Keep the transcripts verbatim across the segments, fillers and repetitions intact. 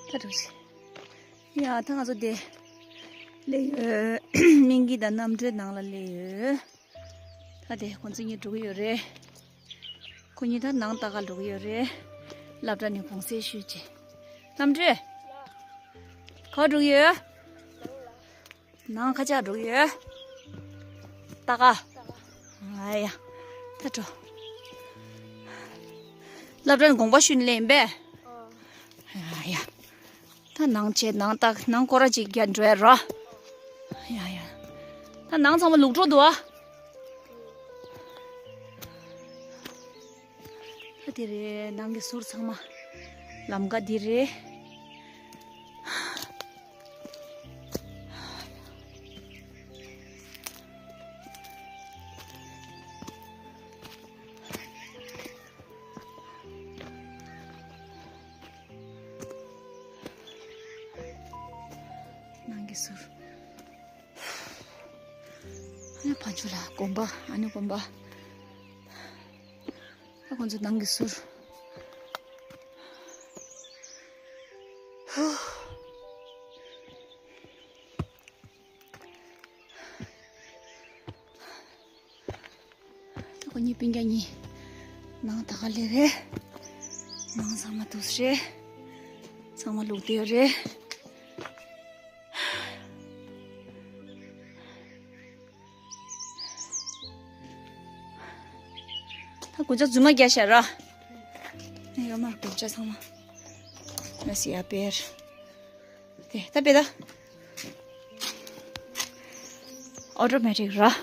ད་འགྲོ་ཞིག་ཡ་ད་ང་ཚོ་དེ་སླེབས་ཡོད། སྙིང་སྐྱིད་དང་གནམ་གྲུའི་ནང་ལ་སླེབས་ཡོད། ད་དེ་ཁོང་ཚོ་གཉིས་འགྲོ་གི་ཡོད་རེད། ཁོ་གཉིས་ད་ནང་ལྟ་ག་འགྲོ་གི་ཡོད་རེད། སློབ་གྲྭ་ནས་གུང་སེང་ཞུས་རྗེས། གནམ་གྲུ། ག་པར་འགྲོ་གི་ཡོད། ནང་ཁ་ཆག་འགྲོ་གི་ཡོད། ལྟ་ག་ཨ་ཡ། ད་འགྲོ། སློབ་གྲྭ་ནས་དགོངས་པ་ཞུས་ནས་སླེབས་ཡིན་པས། ཨ་ཡ། ད་ནང་བྱས་ནང་ལྟ་ནང་སྐོར་ར་ཅིག་རྒྱག་འགྲོ་ཡ་རོ། ཡ་ཡ། ད་ནང་ཚང་མ་ལུག་འགྲོ་འདུག་ཨ། ད་དེ་རེད། ནང་གི་ཟུར་ཚང་མ་ལམ་ཀ་འདི་རེད། ནང་གི་ཟུར། ཨ་ནི་ཕ་ཆུ་ལ་དགོན་པ། ཨ་ནི་དགོན་པ། ཨ་ཁོང་ཚོ་ནང་གི་ཟུར། ཧུ། ད་ཁོ་གཉིས་སྤུན་ཀྱག་གཉིས་ནང་ད་ག་ལེ་རེད། ནང་ཚང་མ་འདུག་སེ་རེད། ཚང་མ་ལུག་བསྡད་ཡོད་རེད། ད་གོ་ཆ་རྫུན་མ་རྒྱག་ཤག་ར། ཡོད་མ་རེད་གོ་ཆ་ཚང་མ། ལ་སི་ཡ་པེར། དེ་ད་པེ་ད། ཨོ་ཊོ་མེ་ཊིག་ར།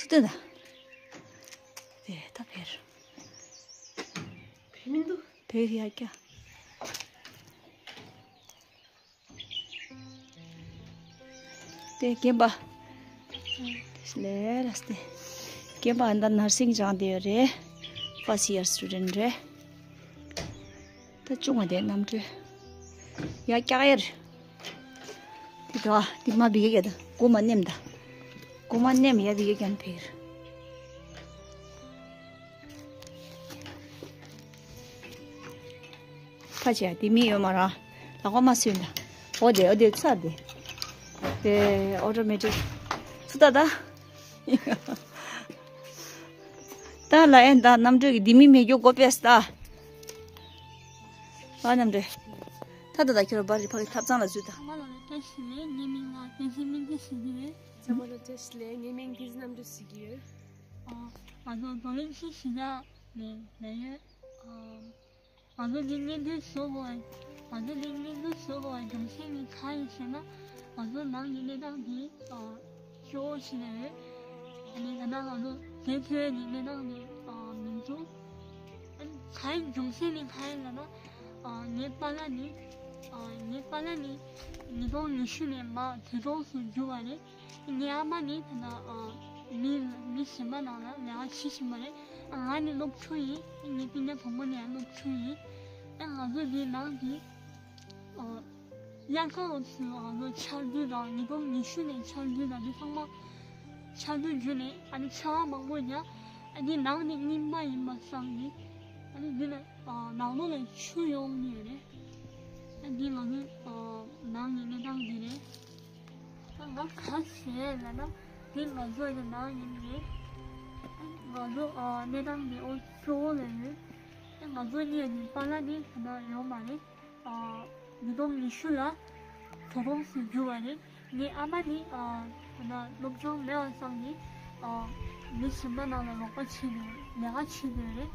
སུ་དེ་ད། དེ་ད་པེར། བེ་མི་འདུག་བེ་ཡ་ཀྱ། དེ་རྒན་པ། ལས་ར་སྟེ། རྒན་པ་ཨ་ད་ནར་སིང་སྦྱངས་བསྡད་ཡོད་རེད། ཕར་སི་ཡར་སི་ཊུ་ཌེན་ཊི་རེད། ད་ཅུང་བ་དེ་གནམ་གྲུ། ཡ་ཀྱག་ཡར། དེ་དོ་ཨ་དེ་མ་བི་གེ་ཀྱ་ད་གོ་མ་ནེམ་ད། གོ་མ་ནེམ་ཡ་བི་གེ་ཀྱ་ན་ཕེར། ཁ་ཆེ་དེ་མི་ཡོད་མ་ར། ལག་པ་མ་སུན་ད། འོ་དེ་འོ་དེ་ཚར་དེ། དེ་ཨོ་ཊོ་མེ་ཊིག་སུ་ད་ད། ད་ལ་ཨེ་ད་གནམ་གྲུ་གི་དེ་མི་མེད་རྒྱུ་གོ་པས་ད། ཨ་གནམ་གྲུ། ད་ད་ད་ཁྱོད་ར་བར་རི་ཕ་གི་ཐབ་ཚང་ལ་འཛུལ་ད། ང་ལ་ལ་བཀྲ་ཤིས་བདེ་ལེགས། ངའི་མིང་ལ་བསྟན་འཛིན་སྨིན་གྲོལ་ཟེར་གྱི་རེད། ཚང་མ་ལ་བཀྲ་ཤིས་བདེ་ལེགས། ངའི་མིང་བསྟན་འཛིན་རྣམ་གྲོལ་ཟེར་གྱི་ཡོད། ཨ། ང་ཚོ་རྡོར་གླིང་ཆུ་བཞི་སྒང་ནས་སླེབས་ཡོད། ཨ། ང་ཚོ་འདི་གནས་འདིར་བཟོ་དགོས། ང་ཚོ་འདི་གནས་འདིར་བཟོ་དགོས་པའི་རྒྱུ་མཚན་ནི་གང་ཡིན་ཟེར་ན། ང་ཚོ་ནང་གི་གནས་སྟངས་འདི་ཨ་སྐྱོ་བོ་ཞིག་རེད། ཨ་ནི་ད་ལྟ་ང་ཚོ་དེ་འཕྲོས་ནས་གནས་སྟངས་འདི་ཨ་མི་འདུག་ཨ་ནི་གང་ཡིན་རྒྱུ་མཚན་ནི་གང་ཡིན་ལབ་ན། ཨ་ངའི་པཱ་ལགས་ནི་ཨ་ངའི་པཱ་ལགས་ནི་ཉིས་སྟོང་ཉི་ཤུ་ནས་མར་དུས་ཐོག་ཏུ་གྱུར་པ་རེད། ངའི་ཨ་མ་ནི་ད་ལྟ་ཨ་མི་མི་གཞན་པ་ནང་ལ་ལས་ཀ་བྱེད་བཞིན་པ་རེད། ཨ་ང་ནི་སློབ་ཕྲུག་ཡིན། ངའི་སྤུན་ཀྱག་བུ་མོ་ནི་ཡང་སློབ་ཕྲུག་ཡིན། ཨ་ང་ཚོ་འདི་ནང་གི་ཨ་དབྱར་ཁ་ལོ་ཚོའི་ང་ཚོ་ཆར་དུས་དང་ཉིས་སྟོང་ཉི་ཤུ་ནས་ཆར་དུས་དང་འདི་ཚང་མ་ཆར་དུས་བརྒྱུད་ནས་ཨ་ནི་ཆར་པ་མང་པོ་ཉ། ཨ་འདི་ནང་ནི་རྙིང་པ་ཡིན་པ་བསམ་ནས་ཨ་ནི་འདི་ལ་ཨ་ནང་ལོགས་ལ་ཆུ་ཡོང་ནི་ཡོད་རེད། ཨ་འདི་ང་ཚོའི་ཨ་ནང་གི་གནས་སྟངས་འདི་རེད། ད་ང་ག་ཟེར་ལབ་ན། འདི་ང་ཚོ་ཡི་ནང་ཡིན་ཏེ། ང་ཚོ་ཨ་གནས་སྟངས་འདི་ཨོ་སྐྱོ་བོ་ལ་ཡོད། ང་ཚོ་གཉིས་ཀྱི་པཱ་ལགས་ནི་ད་ལྟ་ཡོད་མ་རེད། ཨ་ཉིས་སྟོང་ཉི་ཤུ་ལ་དོ་དགོང་སུ་གྱུར་བ་རེད། ངའི་ཨ་མ་ནི་ཨ་ད་ལྟ་སློབ་སྦྱོང་མེད་པ་བསམ་ནས་ཨ་མི་གཞན་པ་ནང་ལ་རོགས་པ་བྱས་ནས་ལས་ཀ་བྱེད་དགོས་རེད།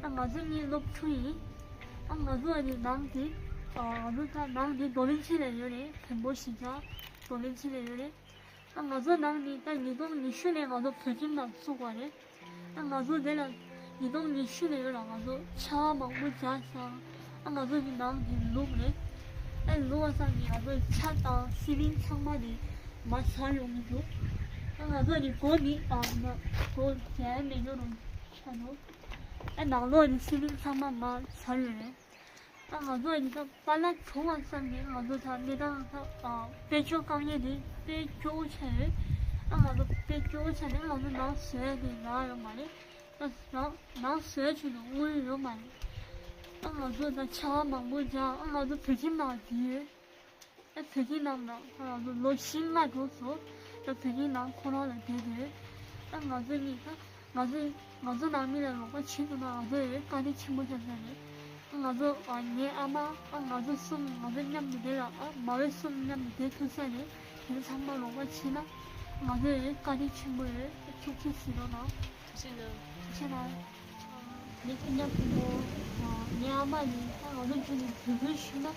ཨ་ང་ཚོ་གཉིས་སློབ་ཕྲུག་ཡིན། ཨ་ང་ཚོ་ཨ་ནི་ནང་དེ་ཨ་ང་ཚོ་ད་ནང་དེ་རྡོར་གླིང་ཕྱི་ལ་ཡོད་རེད། བོན་པོ་གཞིས་ཆགས་རྡོར་གླིང་ཕྱི་ལ་ཡོད་རེད། ཨ་ང་ཚོ་ནང་ནི་ད་ཉིས་སྟོང་ཉི་ཤུ་ནས་ང་ཚོ་བོད་ཁྱིམ་ནང་བཙུགས་པ་རེད། ཨ་ང་ཚོ་དེ་ལ་ཉིས་སྟོང་ཉི་ཤུ་ནས་ཡོད་ལ་ང་ཚོ་ཆར་པ་མང་པོ་རྒྱག་ཙང་། ཨ་ང་ཚོ་གི་ནང་གི་ལུག་རེད། ཨ་ལུག་བ་ཙང་གི་ང་ཚོ་ཆ་དང་སི་ལིང་ཚང་མ་ནི་མ་ཟ་ཡོང་གི་འདུག་ཨ་ང་ཚོ་ནི་སྒོ་ནི་ཨ་ན་སྒོ་རྒྱག་མེད་ཡོད་རུང་ཆ་འདུག་ཨ་ནང་ལོགས་ནི་སི་ལིང་ཚང་མ་མ་ཟ་ཡོད་རེད། ད་ང་ཚོ་ཡིན་ད་པཱ་ལགས་བྱུང་བ་ཙམ་གྱིས་ང་ཚོ་ད་གནས་སྟངས་ད་དཔལ་འབྱོར་དཀའ་ངལ་དེ་དཔེ་སྐྱོ་བོ་ཆགས་ཡོད། ད་ང་ཚོ་དཔེ་སྐྱོ་བོ་ཆགས་ནས་ང་ཚོ་ནང་བཟོས་དེ་རག་ཡོད་མ་རེད། ད་ནང་ནང་བཟོས་བྱས་ནས་དངུལ་ཡོད་མ་རེད། ཨ་ང་ཚོ་ད་ཆར་པ་མང་པོ་བརྒྱབ། ཨ་ང་ཚོ་བོད་ཁྱིམ་ནང་བསྡད་ཡོད། ཨ་བོད་ཁྱིམ་ནང་ན་ཨ་ང་ཚོ་ལོ་བཞི་ལྔ་འགྲོ་སོང་། ད་བོད་ཁྱིམ་ནང་ཁོ་རང་ལ་བསྡད་ཡོད། ཨ་ང་ཚོ་གཉིས་ད་ང་ཚོ་ང་ཚོ་ནང་མི་ལ་རོགས་པ་བྱེད་ཐུབ་ན་ང་ཚོ་ཡི་བཀའ་དྲིན་ཆེན་པོ་ཆགས་ས་རེད། ཨ་ང་ཚོ་ཨ་ངའི་ཨ་མ་ཨ་ང་ཚོ་གསུམ་ང་ཚོ་མཉམ་དུ་བསྡད་ལ་ཨ་མ་བོ་གསུམ་མཉམ་དུ་བསྡད་ཐུབ་ས་རེད། དེ་ཚང་མ་རོགས་པ་བྱེད་ན་ང་ཚོ་ཡི་བཀའ་དྲིན་ཆེན་པོ་རེད། ཐུགས་རྗེ་ཆེ་ཟེར་རོགས་གནང་། ཐུགས་རྗེ་གནང་། ཐུགས་རྗེ་གནང་། ངའི་ཁྱེད་ཉག་ཕུ་བོ། ངའི་ཨ་མ་ནི་ད་ང་ཚོ་ཚོ་ནི་དུས་ཀུན་ཞུས་ན་ང་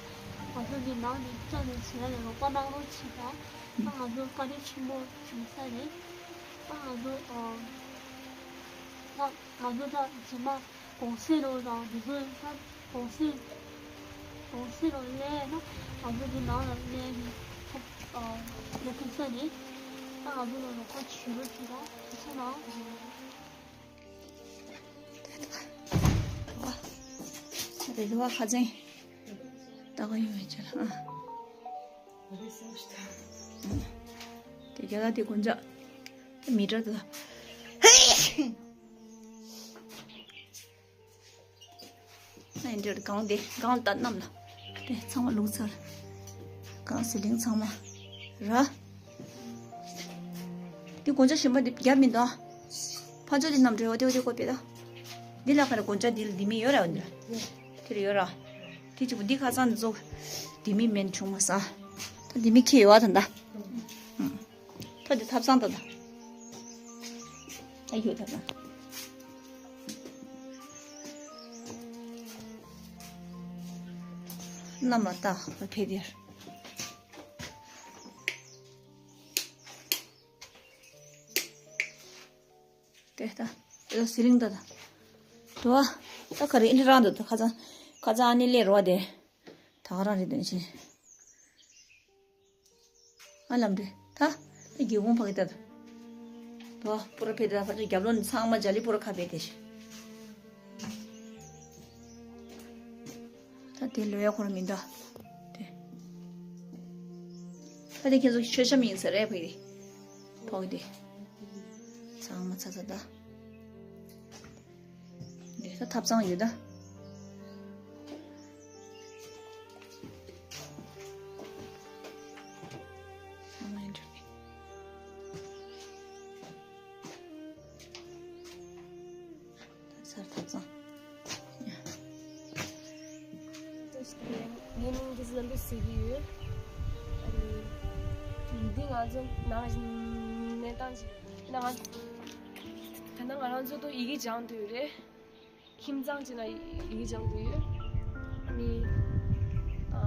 ཚོ་གི་ནང་ནས་ཅག་ནས་བྱེད་ཡ་ལ་རོགས་པ་གནང་རོགས་བྱེད་དང་། ད་ང་ཚོ་བཀའ་དྲིན་ཆེན་པོ་བྱུང་ས་རེད། ད་ང་ཚོ་ད་ང་ཚོ་ད་རྗེས་མ་གུང་སེང་ལོ་དང་དུས་ཀུན་ད་གུང་སེང་གུང་སེང་ལོ་སླེབས་ན་ང་ཚོ་གི་ནང་ལ་སླེབས་ནས་ཐུག་ཐུག་ས་རེད། ད་ང་ཚོ་ལ་རོགས་པ་བྱེད་རོགས་བྱེད་དང་། ཐུགས་རྗེ་གནང་། ད་དེ་དུ་བ་ཁ་ཚན་ད་ག་ཡོད་མེད་ཅེ་ལ། ཨ་དེ་རྒྱ་ལ་དེ་དགོན་ཆ་མི་འདྲ་དུ་ཨ་འདྲ་གང་དེ་གང་ལྟ་རྣམས་ལ་དེ་ཚང་མ་ལུག་ཚར། གང་ཟི་ལིང་ཚང་མ་ར། འདི་དགོན་ཆ་གཞན་པ་འདི་རྒྱབ་མི་འདུག་ཕ་ཇོ་འདི་རྣམས་འབྲེལ་བ་ཏེ་བ་ཏེ་བཀོད་པའི་ད། འདི་ལ་ཁ་ར་དགོན་ཆ་འདི་ལ་འདི་མི་ཡོད་ར་འདི་ལ། དེ་ལ་ཡོད་ར། དེ་གཅིག་པུ་འདི་ཁ་སང་འདི་ཚོ་འདི་མི་མེན་བྱུང་མ་ས། ད་འདི་མི་ཁྱེད་ཡོད་ད་ད། ད་འདི་ཐབ་ཚང་ད་ད། ད་ཡོད་ད་ད། ན་མ་ད་ཕེ་དེར། དེ་ལྟ། དེ་ལ་ཟི་ལིང་ད་ད། དུ་བ། ད་ག་རེ་ཨིན་རང་ད་ད་ཁ་ཚང་། ཁ་ཚང་ཨ་ནི་ལས་རོ་བ་དེ། ད་ག་རང་རེད་དོན་ཆེ། ཨ་ལམ་དེ། ད། ད་སྒེའུ་ཁུང་ཕ་གི་ད་ད། དུ་བ་པུ་ར་ཕེ་ད་ཕ་ཚོ་རྒྱབ་ལོ་ནི་ཚང་མ་ཇ་ལི་པུ་ར་ཁ་ཕེ་དེ་ཤི། ད་དེ་ལོ་ཡ་ཁོ་ར་མི་འདྲ། དེ། ད་དེ་ཁྱེད་ཚོ་མཆོད་བཤམས་ཡིན་ས་རེད་ཕ་གི་དེ། ཕ་གི་དེ། ཚང་མ་ཚ་ཚ་ད། དེ་ད་ཐབ་ཚང་ཡོད་ད། ཚང་མ་ཡིན་འགྲོ་གི། ད་སར་ཐབ་ཚང་། ངའི་མིང་འདི་ཟེར་ལ་འདུག་ཟེར་གྱི་ཡོད། ཨ་ནི། འདི་ང་ཚོ་ནང་གནས་སྟངས་ཅིག་ཡིན་ན་ང་། ད་ལྟ་ང་རང་ཚོ་ཏོ་ཡི་གེ་སྦྱང་དུས་རེད། ཁྱིམ་ཚང་ཅིག་ན་ཡི་གེ་སྦྱང་དུས་ཡོད། ཨ་ནི། ཨ།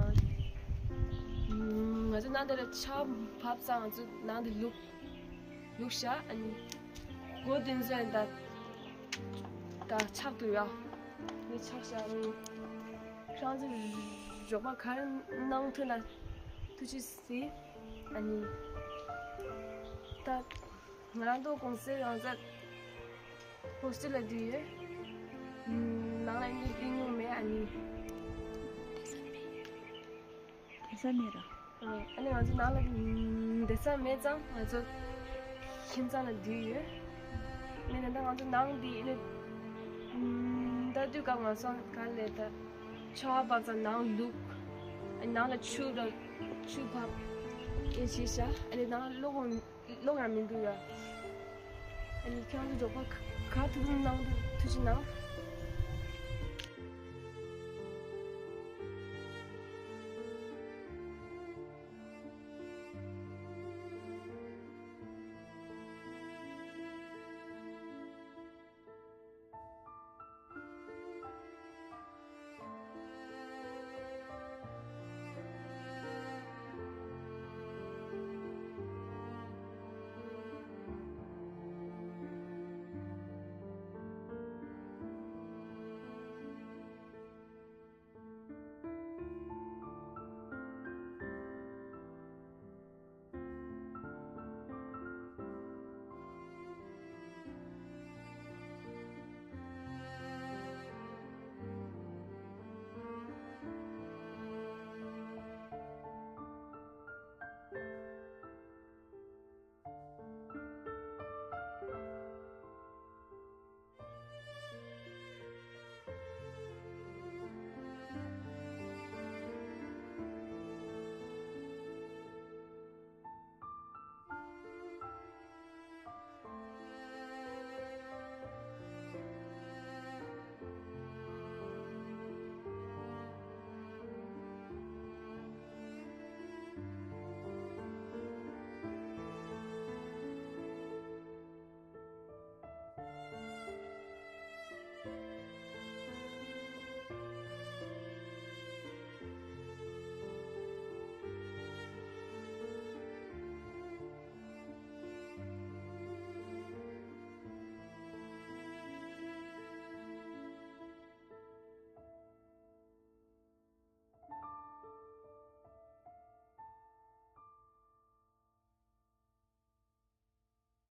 ང་ཚོ་ནང་དེ་ལ་ཆར་བབས་ཙང་ང་ཚོ་ནང་དེ་ལུག་ལུག་ཤ་ཨ་ནི། སྒོ་དེ་ཚོ་ཡང་ད་ད་ཆག་ཏུ་ཡོད། ངས་ཆག་ཤག་ཨ་ནི། ཁྱེད་རང་ཚོ་རོགས་པ་ག་རེ་གནང་ཐུབ་ན་ཐུགས་རྗེ་གཟིགས། ཨ་ནི། ད་ང་རང་ཚོ་གུང་སེང་རང་ས་ཧོ་སི་ཊེལ་ལ་བསྡད་ཡོད། ནང་ལ་ཨ་ནི་བསྡད་མྱོང་མེད་ཨ་ནི། བསྡད་ས་མེད་ར། ཨ་ནི་ང་ཚོ་ནང་ལ་བསྡད་ས་མེད་ཙང་ང་ཚོ་ཁྱིམ་ཚང་ལ་བསྡད་ཡོད། ཨ་ནི་ད་ལྟ་ང་ཚོ་ནང་འདི་ཨ་ནི་ད་དུས་སྐབས་ང་ཚོ་ག་ལེ་ད་ཆར་པ་བབས་ཙང་ནང་ལུག་ཨ་ནི་ནང་ལ་ཆུ་དང་ཆུ་བབས་ཨེ་བྱས་ཤག་ཨ་ནི་ནང་ལ་གློག་གློག་ཡང་མི་འདུག་ཡ། ཨ་ནི་ཁྱེད་རང་ཚོ་རོགས་པ་ག་ག་ཐུབ་ཐུབ་གནང་ཐུབ་ཐུབ་ཅིག་གནང་།